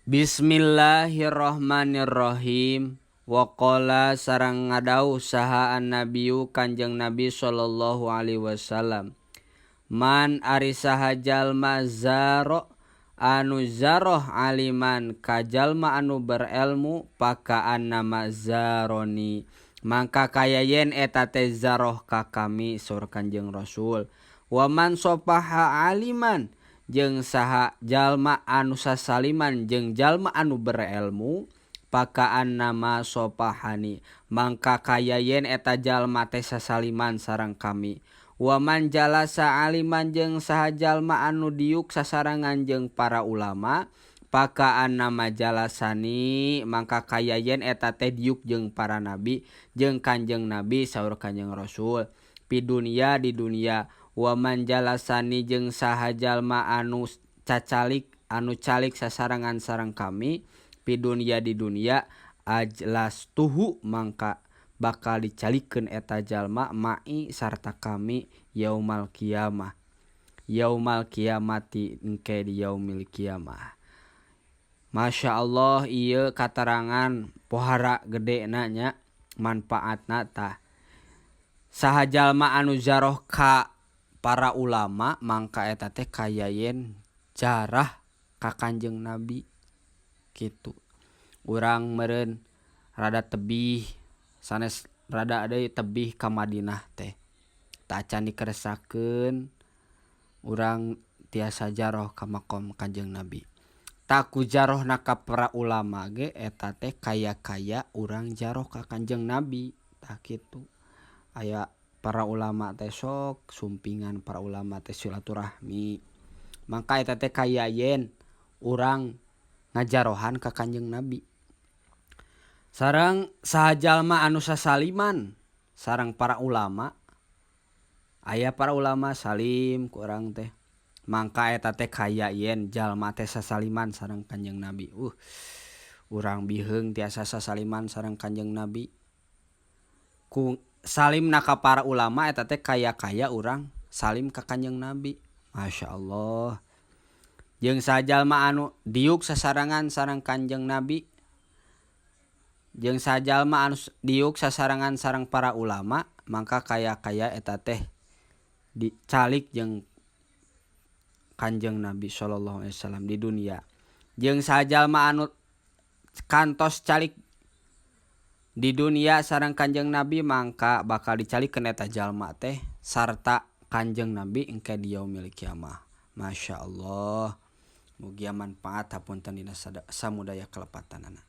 Bismillahirrahmanirrahim. Waqala sareng ngadawuh saha an-nabiyyu Kanjeng Nabi sallallahu alaihi wasallam. Man ari saha jalma zaro anu zaroh aliman ka jalma anu berelmu pakaannama zaroni mangka kaya yen eta teh zaroh ka kami saur Kanjeng Rasul. Waman sopaha aliman jeung saha jalma anu sasaliman jeung jalma anu berelmu pakaannama sopahani mangka kaya yen eta jalma teh sasaliman sareng kami. Waman jalasa aliman jeung saha jalma anu diuk sasarengan jeung para ulama pakaannama jalasani mangka kaya yen eta teh diuk jeung para nabi jeung Kanjeng Nabi saur Kanjeng Rasul pi dunya di dunya. Waman jalasani jeung saha jalma anu cacalik anu calik sasarengan sareng kami pi dunya di dunya ajlastuhu mangka bakal dicalikeun eta jalma ma'i sarta kami yaumal qiyamah yaumal qiyamati engke di yaumil qiyamah. Masya Allah ieu katarangan pohara gedena nya manfaatna tah saha jalma anu zaroh ka para ulama mangka eta teh kaya yen jarah ka Kanjeng Nabi kitu. Urang meureun rada tebih sanes rada deui tebih ka Madinah teh tacan dikeresakeun urang tiasa jaroh ka makom Kanjeng Nabi. Tah ku jarohna ka para ulama ge eta teh kaya-kaya urang jaroh ka Kanjeng Nabi tah kitu. Aya para ulama teh sok sumpingan para ulama teh silaturahmi mangka eta teh kaya yen urang ngajarohan ka Kanjeng Nabi. Sareng saha jalma anu sasaliman sareng para ulama aya para ulama salim ku urang teh mangka eta teh kaya yen jalma teh sasaliman sareng Kanjeng Nabi. Urang biheung tiasa sasaliman sareng Kanjeng Nabi. Ku salimna ka para ulama eta teh kaya-kaya urang salim ka Kanjeng Nabi. Masya Allah. Jeung saha jalma anu diuk sasarengan sareng Kanjeng Nabi jeung saha jalma anu diuk sasarengan sareng para ulama mangka kaya-kaya eta teh dicalik jeung Kanjeng Nabi sallallahu alaihi wasallam di dunia. Jeung saha jalma anu kantos calik di dunia sareng Kanjeng Nabi mangka bakal dicalikeun eta jalma teh sarta Kanjeng Nabi engke di yaumil kiamah. Masya Allah. Mugia manfaat hapunten dina samudaya kalepatanana.